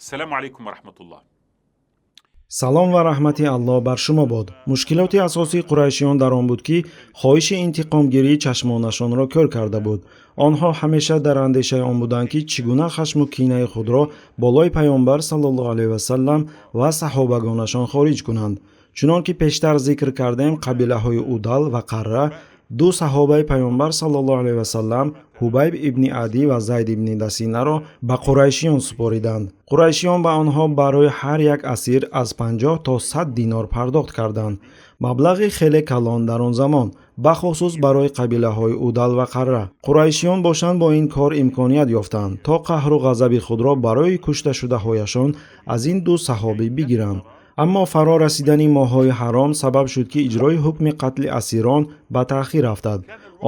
السلام عليكم ورحمة الله. Салом ва раҳмати Аллоҳ бар шумо бод. Мушкилоти асосии қурайшиён дар он буд, ки хоҳиши интиқомгирӣ чашмонашонро кӯр карда буд. Онҳо ҳамеша дар андешаи он буданд, ки чӣ гуна хашму кинаи худро болои Паёмбар саллаллоҳу алайҳи васаллам ва саҳобагонашон хориҷ кунанд. Чунон ки пештар зикр кардем, қабилаҳои Удал ва Қарра ду саҳобаи Паёмбар саллаллоҳу алайҳи васаллам, Ҳубайб ибни Адӣ ва Зайд ибни Дасинаро ба қурайшиён супориданд. Қурайшиён ба онҳо барои ҳар як асир аз 50 то 100 динор пардохт карданд, маблағи хеле калон дар он замон, бахусус барои қабилаҳои Удал ва Қарра. Қурайшиён бошанд, бо ин кор имконият ёфтанд, то қаҳру ғазаби худро барои кушташудаҳояшон аз ин ду саҳобӣ бигиранд. Аммо фаро расидани моҳҳои ҳаром сабаб шуд, ки иҷрои ҳукми қатли асирон ба таъхир афтад.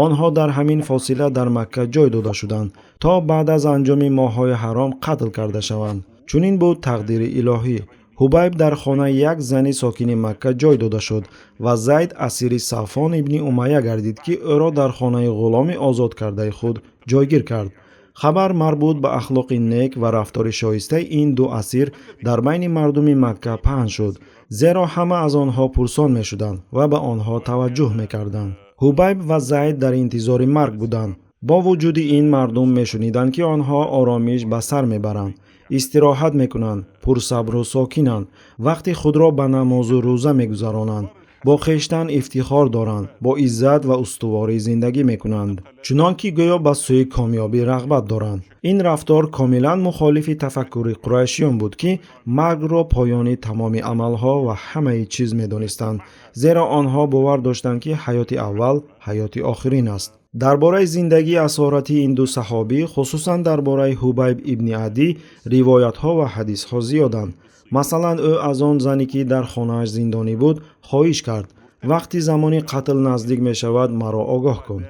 Онҳо дар ҳамин фосила дар Макка ҷой дода шуданд, то баъд аз анҷоми моҳҳои ҳаром қатл карда шаванд. Чунин буд тақдири илоҳӣ. Ҳубайб дар хонаи як зани сокини Макка ҷой дода шуд ва Зайд асири Сафвон ибни Умайя гардид, ки ӯро дар хонаи ғуломи озод кардаи худ ҷойгир кард. Хабар марбут ба ахлоқи нек ва рафтори шоистаи ин ду асир дар байни мардуми Макка паҳн шуд, зеро ҳама аз онҳо пурсон мешуданд ва ба онҳо таваҷҷӯҳ мекарданд. Ҳубайб ва Зайд дар интизори марг буданд. Бо вуҷуди ин, мардум мешуниданд, ки онҳо оромиш ба сар мебаранд, истироҳат мекунанд, пурсабру сокинанд, вақти худро ба намозу рӯза мегузаронанд, бо хештан ифтихор доранд, бо иззат ва устуворӣ зиндагӣ мекунанд, чунон ки гӯё ба сӯи комёбӣ рағбат доранд. Ин рафтор комилан мухолифи тафаккури қурайшиён буд, ки маргро поёни тамоми амалҳо ва ҳамаи чиз медонистанд, зеро онҳо бовар доштанд, ки ҳаёти аввал ҳаёти охирин аст. Дар бораи зиндагии асоратии ин ду саҳобӣ, хусусан дар бораи Ҳубайб ибни Адӣ, ривоятҳо ва ҳадисҳо зиёданд. Масалан, ӯ аз он зане, ки дар хонааш зиндонӣ буд, хоҳиш кард: «Вақти замони қатл наздик мешавад, маро огоҳ кун».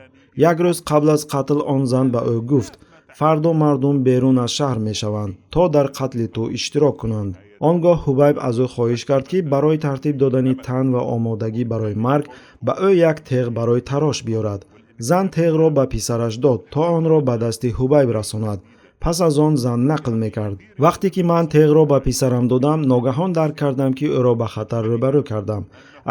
Як рӯз қабл аз қатл он зан ба ӯ гуфт: «Фардо мардум берун аз шаҳр мешаванд, то дар қатли ту иштирок кунанд». Он гоҳ Ҳубайб аз ӯ хоҳиш кард, ки барои тартиб додани тан ва омодагӣ барои марг ба ӯ як теғ барои тарош биёрад. Зан теғро ба писараш дод, то онро ба дасти Ҳубайб расонад. Пас аз он зан нақл мекард: «Вақте ки ман теғро ба писарам додам, ногаҳон дарк кардам, ки ӯро ба хатар рӯбарӯ кардам.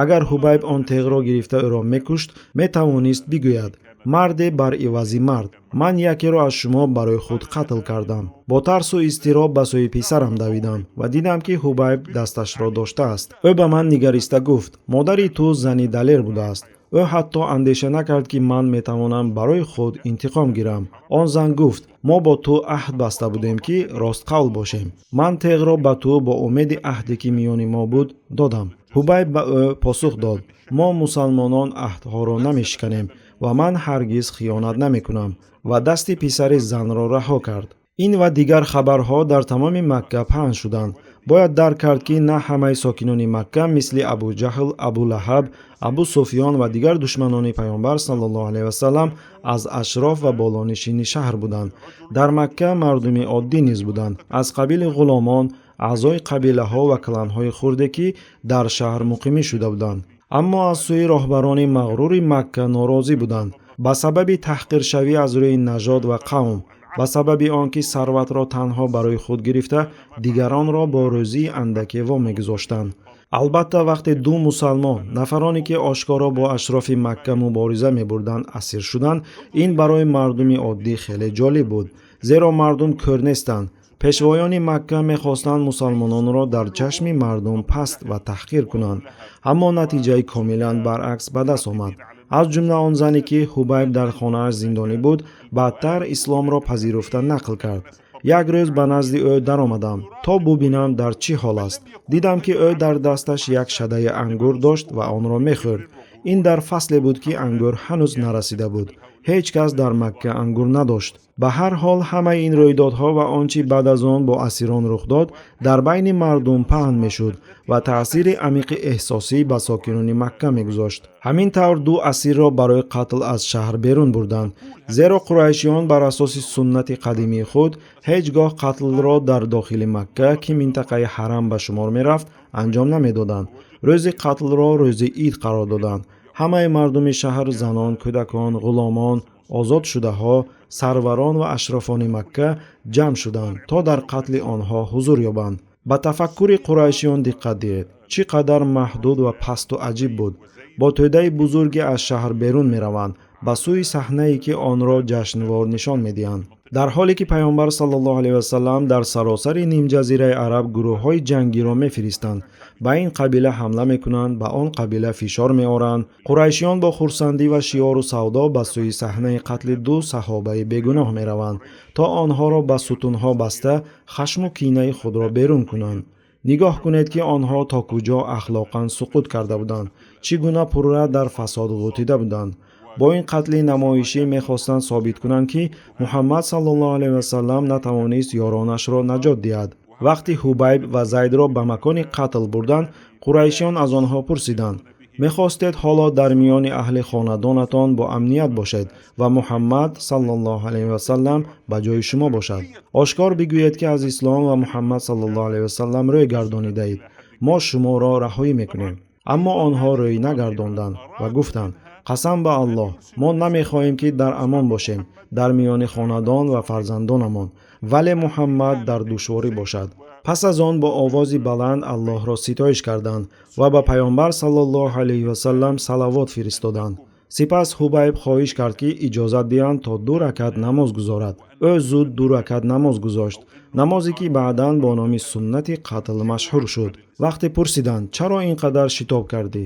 Агар Ҳубайб он теғро гирифта ӯро мекушт, метавонист бигӯяд: „Марде бар ивази мард, ман якеро аз шумо барои худ қатл кардам“. Бо тарсу изтироб ба сӯи писарам давидам ва дидам, ки Ҳубайб дасташро доштааст. Ӯ ба ман нигариста гуфт: „Модари ту зани далер будааст. Ӯ ҳатто андеша накард, ки ман метавонам барои худ интиқом гирам“. Он зан гуфт: „Мо бо ту аҳд баста будем, ки ростқавл бошем. Ман теғро ба ту бо умеди аҳде, ки миёни мо буд, додам“. Ҳубайб ба ӯ посух дод: „Мо мусалмонон аҳдҳоро намешиканем ва ман ҳаргиз хиёнат намекунам“, ва дасти писари занро раҳо кард. Ин ва дигар хабарҳо дар тамоми Макка паҳн шуданд. Бояд дарк кард, ки на ҳамаи сокинони Макка мисли Абуҷаҳл, Абулаҳаб, Абу Суфён ва дигар душманони Паёмбар саллаллоҳу алайҳи васаллам аз ашроф ва болонишини шаҳр буданд. Дар Макка мардуми оддӣ низ буданд, аз қабили ғуломон, аъзои қабилаҳо ва кланҳои хурде, ки дар шаҳр муқимӣ шуда буданд, аммо аз сӯи роҳбарони мағрури Макка норозӣ буданд, ба сабаби таҳқиршавӣ аз рӯи нажод ва қавм, ба сабаби он ки сарватро танҳо барои худ гирифта, дигаронро бо рӯзии андаке вомегузоштанд. Албатта, вақте ду мусалмон, нафароне ки ошкоро бо ашрофи Макка мубориза мебурданд, асир шуданд, ин барои мардуми оддӣ хеле ҷолиб буд, зеро мардум кӯр нестанд. Пешвоёни Макка мехостанд мусалмононро дар чашми мардум паст ва таҳқир кунанд, аммо натиҷаи комилан баръакс ба даст омад. Аз ҷумла он зане, ки Ҳубайб дар хонааш зиндонӣ буд, баъдтар исломро пазируфта нақл кард: «Як рӯз ба назди ӯ даромадам, то бубинам, дар чӣ ҳол аст. Дидам, ки ӯ дар дасташ як шадаи ангур дошт ва онро мехӯрд. Ин дар фасле буд, ки ангур ҳанӯз нарасида буд. Ҳеҷ кас дар Макка ангур надошт». Ба ҳар ҳол, ҳамаи ин рӯйдодҳо ва он чӣ баъд аз он бо асирон рух дод, дар байни мардум паҳн мешуд ва таъсири амиқи эҳсосӣ ба сокинони Макка мегузошт. Ҳамин тавр, ду асирро барои қатл аз шаҳр берун бурданд, зеро қурайшиён бар асоси суннати қадимии худ ҳеҷ гоҳ қатлро дар дохили Макка, ки минтақаи ҳарам ба шумор мерафт, анҷом намедоданд. Рӯзи қатлро рӯзи ид қарор доданд. Ҳамаи мардуми шаҳр, занон, кӯдакон, ғуломон, озодшудаҳо, сарварон ва ашрофони Макка ҷамъ шуданд, то дар қатли онҳо ҳузур ёбанд. Ба тафаккури қурайшиён диққат диҳед, чӣ қадар маҳдуд ва пасту аҷиб буд. Бо тӯдаи бузурге аз шаҳр берун мераванд, ба сӯи саҳнае, ки онро ҷашнвор нишон медиҳанд. Дар ҳоле ки Пайғамбар саллаллоҳу алайҳи васаллам дар саросари нимҷазираи Араб гурӯҳҳои ҷангиро мефиристанд, ба ин қабила ҳамла мекунанд, ба он қабила фишор меоранд. Қурайшиён бо хурсандӣ ва шиору савдо ба сӯи саҳнаи қатли ду саҳобаи бегуноҳ мераванд, то онҳоро ба сутунҳо баста хашму кинаи худро берун кунанд. Нигоҳ кунед, ки онҳо то куҷо ахлоқан суқут карда буданд, чӣ гуна пурра дар фасод ғӯтида буданд. Бо ин қатли намоишӣ мехостанд собит кунанд, ки Муҳаммад саллаллоҳу алайҳи васаллам натавонист ёронашро наҷот диҳад. Вақти Ҳубайб ва Зайдро ба макони қатл бурданд, қурайшиён аз онҳо пурсиданд: мехостед ҳоло дар миёни аҳли хонадонатон бо амният бошед ва Муҳаммад саллаллоҳу алайҳи васаллам ба ҷои шумо бошад? Ошкор бигӯед, ки аз ислом ва Муҳаммад саллаллоҳу алайҳи васаллам рӯй гардонидаед, мо шуморо раҳоӣ мекунем. Аммо онҳо рӯй нагардонданд ва гуфтанд: қасам ба Аллоҳ, мо намехоҳем, ки дар амон бошем дар миёни хонадон ва фарзандонамон, вале Муҳаммад дар душворӣ бошад. Пас аз он бо овози баланд Аллоҳро ситоиш карданд ва ба Пайғамбар саллаллоҳу алайҳи васаллам салавот фиристоданд. Сипас Ҳубайб хоҳиш кард, ки иҷозат диҳанд то 2 ракат намоз гузорад. Ӯ зуд 2 ракат намоз гузошт, намозе ки баъдан бо номи суннати қатл машҳур шуд. Вақте пурсиданд, чаро ин қадар шитоб кардӣ?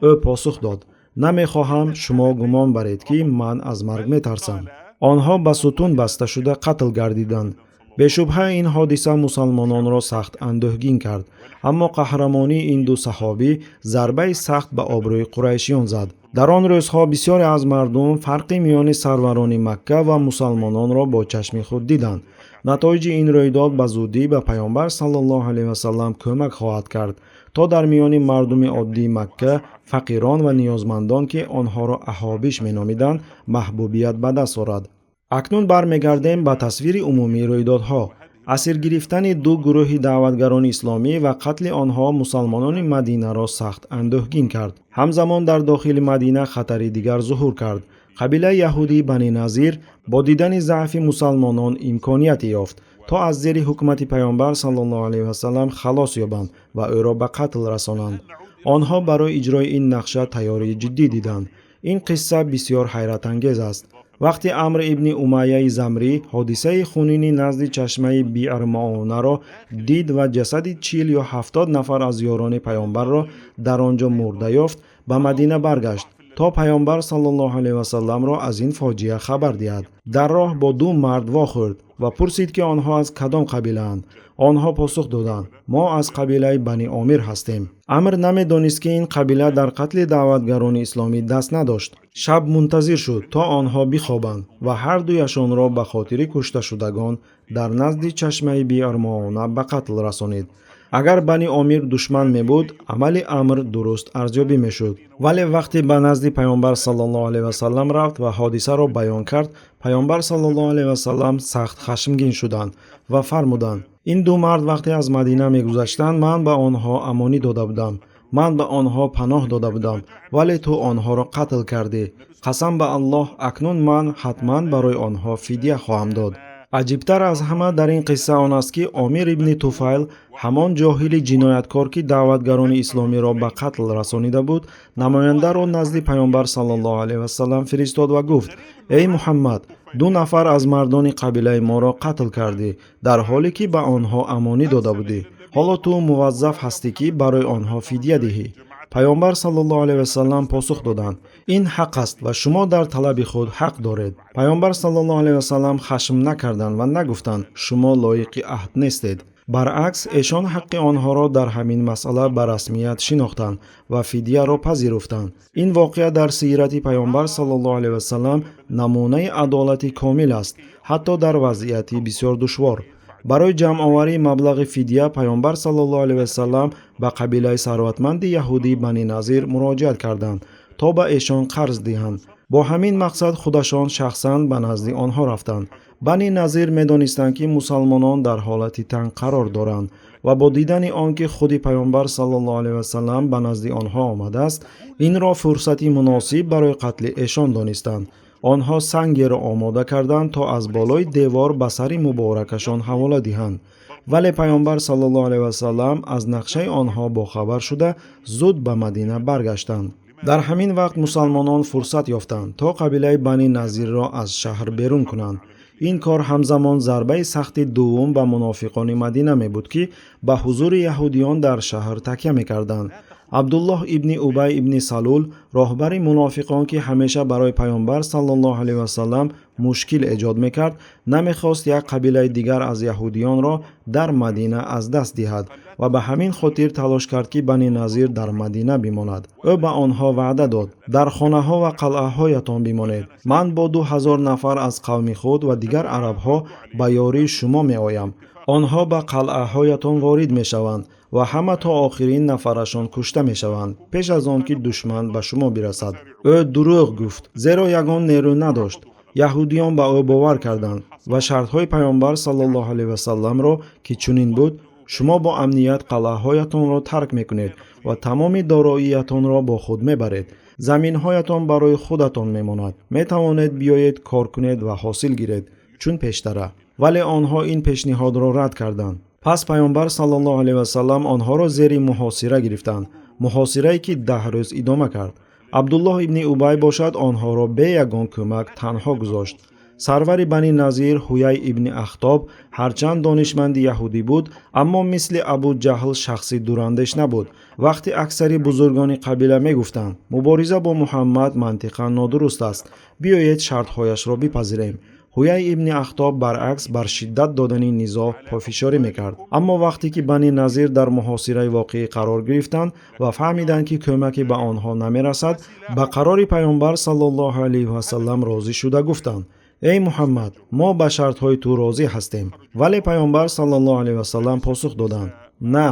Ӯ посух дод: намехоҳам шумо гумон баред, ки ман аз марг метарсам. Онҳо ба сутун баста шуда қатл гардиданд. Бешубҳа ин ҳодиса мусалмононро сахт андӯҳгин кард, аммо қаҳрамонии ин ду саҳобӣ зарбаи сахт ба обрӯи қурайшиён зад. Дар он рӯзҳо бисёре аз мардум фарқи миёни сарварони Макка ва мусалмононро бо чашми худ диданд. Натоиҷи ин рӯйдод ба зудӣ ба Пайғамбар саллаллоҳу алайҳи васаллам кӯмак хоҳад кард, то дар миёни мардуми оддии Макка, фақирон ва ниёзмандон, ки онҳоро аҳобиш меномиданд, маҳбубият ба даст орад. Акнун бармегардем ба тасвири умумии рӯйдодҳо. Асир гирифтани ду гурӯҳи даъватгарони исломӣ ва қатли онҳо мусалмонони Мадинаро сахт андӯҳгин кард. Ҳамзамон дар дохили Мадина хатари дигар зуҳур кард. Қабилаи яҳудӣ Бани Назир бо дидани заъфи мусалмонон имконияте ёфт, то аз зери ҳукумати Пайғамбар саллаллоҳу алайҳи васаллам халос ёбанд ва ӯро ба қатл расонанд. Онҳо барои иҷрои ин нақша тайёрии ҷиддӣ диданд. Ин қисса бисёр ҳайратангез аст. Вақти Амр ибни Умайяи Замрӣ ҳодисаи хунини назди чашмаи Биър Маонаро дид ва ҷасади 40 ё 70 нафар аз ёрони Пайғамбарро дар он ҷо мурда ёфт, ба Мадина баргашт, то Пайғамбар саллаллоҳу алайҳи васалламро аз ин фоҷиа хабар диҳад. Дар роҳ бо ду мард вохӯрд ва пурсид, ки онҳо аз кадом қабилаанд. Онҳо посух доданд: мо аз қабилаи Бани Омир ҳастем. Амр намедонист, ки ин қабила дар қатли даъватгарони исломӣ даст надошт. Шаб мунтазир шуд, то онҳо бихобанд ва ҳар дуяшонро ба хотири кушташудагон дар назди чашмаи Биър Маона ба қатл расонид. Агар Бани Омир душман мебуд, амали Амр дуруст арзёбӣ мешуд. Вале вақте ба назди Пайғамбар саллаллоҳу алайҳи васаллам рафт ва ҳодисаро баён кард, Пайғамбар саллаллоҳу алайҳи васаллам сахт хашмгин шуданд ва фармуданд: ин ду мард вақте аз Мадина мегузаштанд, ман ба онҳо амонӣ дода будам, ман ба онҳо паноҳ дода будам, вале ту онҳоро қатл кардӣ. Қасам ба Аллоҳ, акнун ман ҳатман барои онҳо фидя хоҳам дод. Аҷибтар аз ҳама дар ин қисса он аст, ки Омир ибни Туфайл, ҳамон ҷоҳили ҷинояткор, ки даъватгарони исломиро ба қатл расонида буд, намояндаро назди Пайғамбар саллаллоҳу алайҳи васаллам фиристод ва гуфт: эй Муҳаммад, 2 нафар аз мардони қабилаи моро қатл кардӣ, дар ҳоле ки ба онҳо амонӣ дода будӣ. Ҳоло ту муваззаф ҳастӣ, ки барои онҳо фидя диҳӣ. Пайғамбар саллаллоҳу алайҳи васаллам посух доданд: ин ҳақ аст ва шумо дар талаби худ ҳақ доред. Пайғамбар саллаллоҳу алайҳи васаллам хашм накарданд ва нагуфтанд: шумо лоиқи аҳд нестед. Баръакс, эшон ҳаққи онҳоро дар ҳамин масъала ба расмият шинохтанд ва фидияро пазируфтанд. Ин воқеа дар сирати Пайғамбар саллаллоҳу алайҳи васаллам намунаи адолати комил аст, ҳатто дар вазъияти бисёр душвор. Барои ҷамъоварии маблағи фидия Пайғамбар саллаллоҳу алайҳи васаллам ба қабилаи сарватманди яҳудӣ Бани Назир муроҷиат карданд, то ба эшон қарз диҳанд. Бо ҳамин мақсад худашон шахсан ба назди онҳо рафтанд. Бани Назир медонистанд, ки мусалмонон дар ҳолати танг қарор доранд ва бо дидани он ки худи Пайғамбар саллаллоҳу алайҳи васаллам ба назди онҳо омадааст, инро фурсати муносиб барои қатли эшон донистанд. Онҳо сангеро омода карданд, то аз болои девор ба сари муборакашон ҳавола диҳанд. Вале Пайғамбар саллаллоҳу алайҳи васаллам аз нақшаи онҳо бохабар шуда зуд ба Мадина баргаштанд. Дар ҳамин вақт мусалмонон фурсат ёфтанд, то қабилаи Бани Назирро аз шаҳр берун кунанд. Ин кор ҳамзамон зарбаи сахти дуввум ба мунофиқони Мадина мебуд, ки ба ҳузури яҳудиён дар шаҳр такя мекарданд. Абдуллоҳ ибни Убай ибни Салул, роҳбари мунофиқон, ки ҳамеша барои Пайғамбар саллаллоҳу алайҳи васаллам мушкил эҷод мекард, намехост як қабилаи дигар аз яҳудиёнро дар Мадина аз даст диҳад ва ба ҳамин хотир талош кард, ки Бани Назир дар Мадина бимонад. Ӯ ба онҳо ваъда дод: дар хонаҳо ва қалъаҳоятон бимонед, ман бо 2000 нафар аз қавми худ ва дигар арабҳо ба ёрии шумо меоям. Онҳо ба қалъаҳоятон ворид мешаванд ва ҳама то охирин нафарашон кушта мешаванд, пеш аз он ки душман ба шумо бирасад. Ӯ дурӯғ гуфт, зеро ягон нерӯ надошт. Яҳудиён ба ӯ бовар карданд ва шартҳои Пайғамбар саллаллоҳу алайҳи васалламро, ки чунин буд: шумо бо амният қалъаҳоятонро тарк мекунед ва тамоми дороиятонро бо худ мебаред, заминҳоятон барои худатон мемонад, метавонед биёед кор кунед ва ҳосил гиред, чун пештара. Вале онҳо ин пешниҳодро рад карданд. Пас Пайғамбар саллаллоҳу алайҳи васаллам онҳоро зери муҳосира гирифтанд, муҳосирае ки 10 рӯз идома кард. Абдуллоҳ ибни Убай бошад онҳоро бе ягон кӯмак танҳо гузошт. Сарвари Бани Назир Ҳуяй ибни Ахтоб ҳарчанд донишманди яҳудӣ буд, аммо мисли Абу Ҷаҳл шахси дурандеш набуд. Вақти аксари бузургони қабила мегуфтанд: мубориза бо Муҳаммад мантиқан нодуруст аст, биёед шартҳояшро бипазирем, Ҳуяй ибни Ахтоб баръакс бар шиддат додани низоъ пофишорӣ мекард. Аммо вақте ки Бани Назир дар муҳосираи воқеӣ қарор гирифтанд ва фаҳмиданд, ки кӯмаке ба онҳо намерасад, ба қарори Пайғамбар саллаллоҳу алайҳи васаллам розӣ шуда гуфтанд: эй Муҳаммад, мо ба шартҳои ту розӣ ҳастем. Вале Пайғамбар саллаллоҳу алайҳи васаллам посух доданд: на,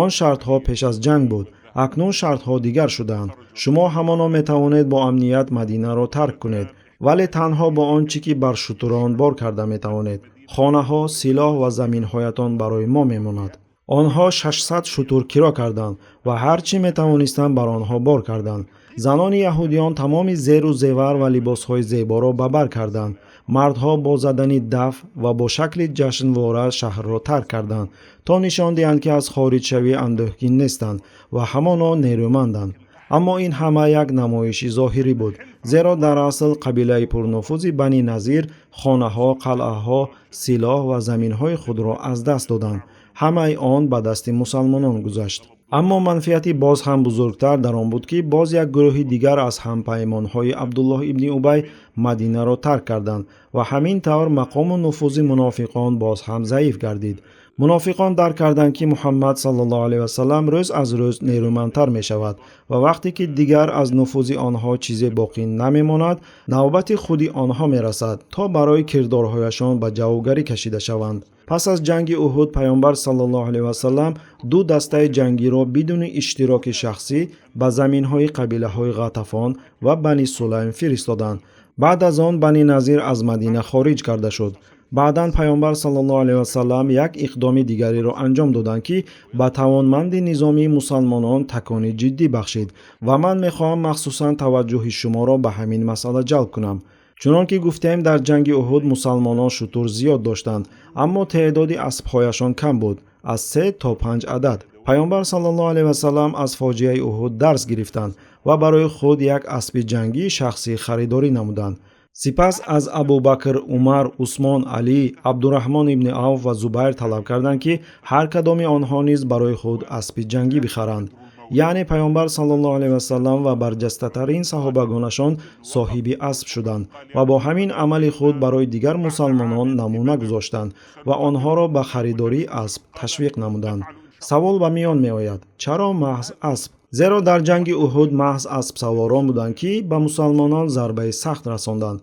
он шартҳо пеш аз ҷанг буд, акнун шартҳо дигар шудаанд. Шумо ҳамоно метавонед бо амният Мадинаро тарк кунед, вале танҳо бо он чӣ ки бар шутурон бор карда метавонед. Хонаҳо, силоҳ ва заминҳоятон барои мо мемонад. Онҳо 600 шутур киро карданд ва ҳар чӣ метавонистанд бар онҳо бор карданд. Занони яҳудиён тамоми зеру зевар ва либосҳои зеборо ба бар карданд. Мардҳо бо задани даф ва бо шакли ҷашнвора шаҳрро тарк карданд, то нишон диҳанд, ки аз хориҷшавӣ андӯҳгин нестанд ва ҳамоно нерӯманданд. Аммо ин ҳама як намоиши зоҳирӣ буд, зеро дар асл қабилаи пурнуфузи Бани Назир хонаҳо, қалъаҳо, силоҳ ва заминҳои худро аз даст доданд. Ҳамаи он ба дасти мусалмонон гузашт. Аммо манфиати боз ҳам бузургтар дар он буд, ки боз як гурӯҳи дигар аз ҳампаймонҳои Абдуллоҳ ибни Убай Мадинаро тарк карданд ва ҳамин тавр мақому нуфузи мунофиқон боз ҳам заиф гардид. Мунофиқон дарк карданд, ки Муҳаммад саллаллоҳу алайҳи васаллам рӯз аз рӯз нерӯмандтар мешавад ва вақте ки дигар аз нуфузи онҳо чизе боқӣ намемонад, навбати худи онҳо мерасад, то барои кирдорҳояшон ба ҷавобгарӣ кашида шаванд. Пас аз ҷанги Уҳуд Пайғамбар саллаллоҳу алайҳи васаллам ду дастаи ҷангиро бидуни иштироки шахсӣ ба заминҳои қабилаҳои Ғатафон ва Бани Сулайм фиристоданд. Баъд аз он Бани Назир аз Мадина хориҷ карда шуд. Баъдан Пайғамбар саллаллоҳу алайҳи васаллам як иқдоми дигареро анҷом доданд, ки ба тавонманди низомии мусалмонон такони ҷиддӣ бахшид ва ман мехоҳам махсусан таваҷҷӯҳи шуморо ба ҳамин масъала ҷалб кунам. Чунон ки гуфтем, дар ҷанги Уҳуд мусалмонон шутур зиёд доштанд, аммо теъдоди аспҳояшон кам буд, аз 3 то 5 адад. Пайғамбар саллаллоҳу алайҳи васаллам аз фоҷиаи Уҳуд дарс гирифтанд ва барои худ як аспи ҷангии шахсӣ харидорӣ намуданд. Сипас аз Абубакр, Умар, Усмон, Алӣ, Абдураҳмон ибни Авф ва Зубайр талаб карданд, ки ҳар кадоми онҳо низ барои худ аспи ҷангӣ бихаранд. Яъне Пайғамбар саллаллоҳу алайҳи васаллам ва барҷастатарин саҳобагонашон соҳиби асп шуданд ва бо ҳамин амали худ барои дигар мусалмонон намуна гузоштанд ва онҳоро ба харидории асп ташвиқ намуданд. Савол ба миён меояд: чаро маҳз асп? Зеро дар ҷанги Уҳуд маҳз аспсаворон буданд, ки ба мусалмонон зарбаи сахт расонданд.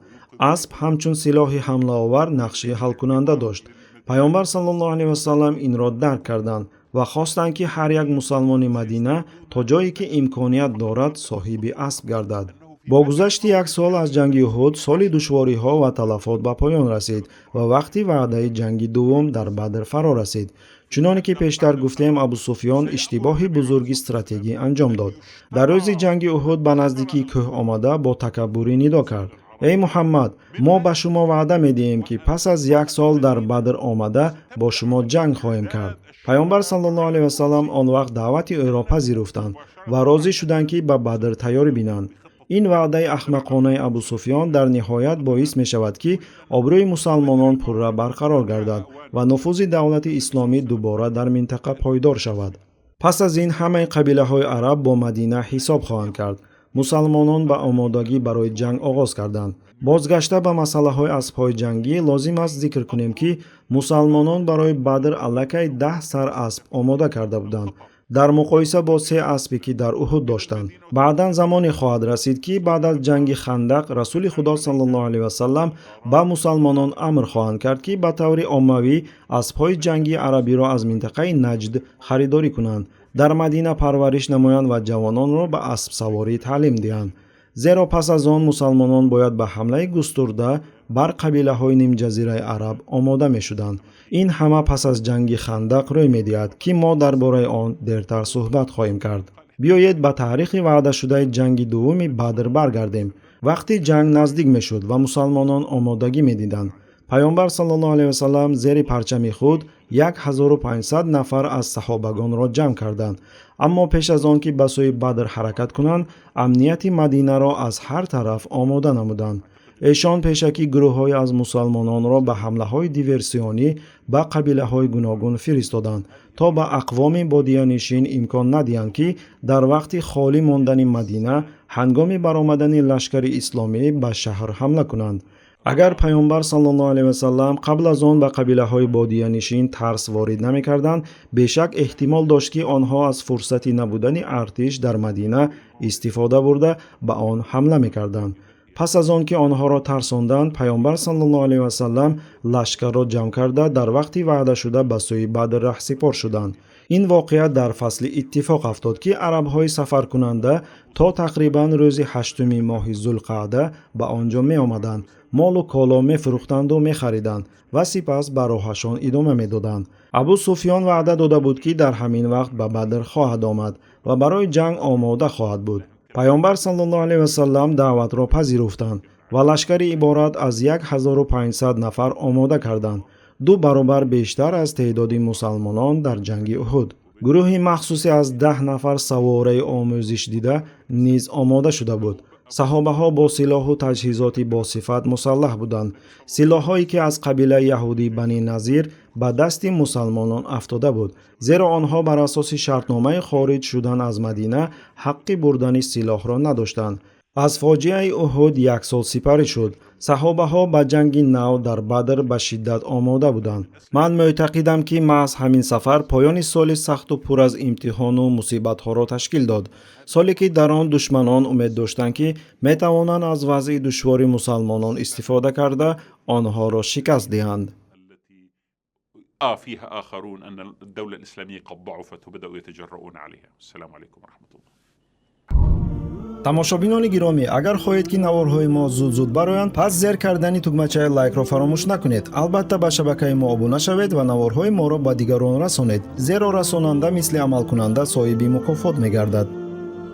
Асп ҳамчун силоҳи ҳамлаовар нақши ҳалкунанда дошт. Пайғамбар саллаллоҳу алайҳи васаллам инро дарк карданд ва хостанд, ки ҳар як мусалмони Мадина то ҷое ки имконият дорад соҳиби асп гардад. Бо гузашти як сол аз ҷанги Уҳуд, соли душвориҳо ва талафот ба поён расид ва вақти ваъдаи ҷанги дуввум дар Бадр фаро расид. Чуноне ки пештар гуфтем, Абусуфён иштибоҳи бузурги стратегӣ анҷом дод. Дар рӯзи ҷанги Уҳуд ба наздикии кӯҳ омада, бо такаббурӣ нидо кард: «Эй Муҳаммад, мо ба шумо ваъда медиҳем, ки пас аз як сол дар Бадр омада бо шумо ҷанг хоҳем кард». Пайғамбар саллаллоҳу алайҳи васаллам он вақт даъвати ӯро пазируфтанд ва розӣ шуданд, ки ба Бадр тайёрӣ бинанд. Ин ваъдаи ахмақонаи Абусуфён дар ниҳоят боис мешавад, ки обрӯи мусалмонон пурра барқарор гардад ва нуфузи давлати исломӣ дубора дар минтақа пойдор шавад. Пас аз ин ҳамаи қабилаҳои араб бо Мадина ҳисоб хоҳанд кард. Мусалмонон ба омодагӣ барои ҷанг оғоз карданд. Бозгашта ба масъалаҳои аспҳои ҷангӣ, лозим аст зикр кунем, ки мусалмонон барои Бадр аллакай 10 сар асп омода карда буданд, дар муқоиса бо се аспе, ки дар Уҳуд доштанд. Баъдан замоне хоҳад расид, ки баъд аз ҷанги Хандақ Расули Худо саллаллоҳу алайҳи васаллам ба мусалмонон амр хоҳанд кард, ки ба таври оммавӣ аспҳои ҷангии арабиро аз минтақаи Наҷд харидорӣ кунанд, дар Мадина парвариш намоянд ва ҷавононро ба аспсаворӣ таълим диҳанд, зеро пас аз он мусалмонон бояд ба ҳамлаи густурда бар қабилаҳои нимҷазираи араб омода мешуданд. Ин ҳама пас аз ҷанги Хандақ рӯй медиҳад, ки мо дар бораи он дертар суҳбат хоҳем кард. Биёед, ба таърихи ваъдашудаи ҷанги дуввуми Бадр баргардем. Вақти ҷанг наздик мешуд ва мусалмонон омодагӣ медиданд, Пайғамбар саллаллоҳу алайҳи васаллам зери парчами худ 1500 нафар аз саҳобагонро ҷамъ карданд. Аммо пеш аз он ки ба сӯи Бадр ҳаракат кунанд, амнияти Мадинаро аз ҳар тараф омода намуданд. Эшон пешакӣ гурӯҳҳое аз мусалмононро ба ҳамлаҳои диверсионӣ ба қабилаҳои гуногун фиристоданд, то ба ақвоми бодиянишин имкон надиҳанд, ки дар вақти холӣ мондани Мадина ҳангоми баромадани лашкари исломӣ ба шаҳр ҳамла кунанд. Агар Пайғамбар саллаллоҳу алайҳи васаллам қабл аз он ба қабилаҳои бодиянишин тарс ворид намекарданд, бешак эҳтимол дошт, ки онҳо аз фурсати набудани артиш дар Мадина истифода бурда, ба он ҳамла мекарданд. Пас аз он ки онҳоро тарсонданд, Пайғамбар саллаллоҳу алайҳи васаллам лашкарро ҷамъ карда, дар вақти ваъдашуда ба сӯи Бадр раҳсипор шуданд. Ин воқеа дар фасли иттифоқ афтод, ки арабҳои сафаркунанда то тақрибан рӯзи 8-уми моҳи Зулқаъда ба он ҷо меомаданд, молу коло мефурӯхтанду мехариданд ва сипас ба роҳашон идома медоданд. Абу Суфён ваъда дода буд, ки дар ҳамин вақт ба Бадр хоҳад омад ва барои ҷанг омода хоҳад буд. Пайғамбар саллаллоҳу алайҳи васаллам даъватро пазируфтанд ва лашкари иборат аз 1500 нафар омода карданд, ду баробар бештар аз теъдоди мусалмонон дар ҷанги Уҳуд. Гурӯҳи махсусе аз 10 нафар савораи омӯзишдида низ омода шуда буд. Саҳобаҳо бо силоҳу таҷҳизоти босифат мусаллаҳ буданд, силоҳҳое, ки аз қабилаи яҳудӣ Бани Назир ба дасти мусалмонон афтода буд, зеро онҳо бар асоси шартномаи хориҷ шудан аз Мадина ҳаққи бурдани силоҳро надоштанд. Аз фоҷиаи Уҳуд як сол сипарӣ шуд. Саҳобаҳо ба ҷанги нав дар Бадр ба шиддат омода буданд. Ман мӯътақидам, ки маҳз ҳамин сафар поёни соли сахту пур аз имтиҳону мусибатҳоро ташкил дод, соле ки дар он душманон умед доштанд, ки метавонанд аз вазъи душвори мусалмонон истифода карда, онҳоро шикаст диҳанд. فيها آخرون أن الدولة الإسلامية قد ضعفت وبدأوا يتجرؤون عليها. السلام عليكم ورحمة الله. Тамошобинони гиромӣ, агар хоҳед, ки наворҳои мо зуд-зуд бароянд, пас зер кардани тугмачаи лайкро фаромӯш накунед. Албатта, ба шабакаи мо обуна шавед ва наворҳои моро ба дигарон расонед, зеро расонанда мисли амалкунанда соҳиби мукофот мегардад.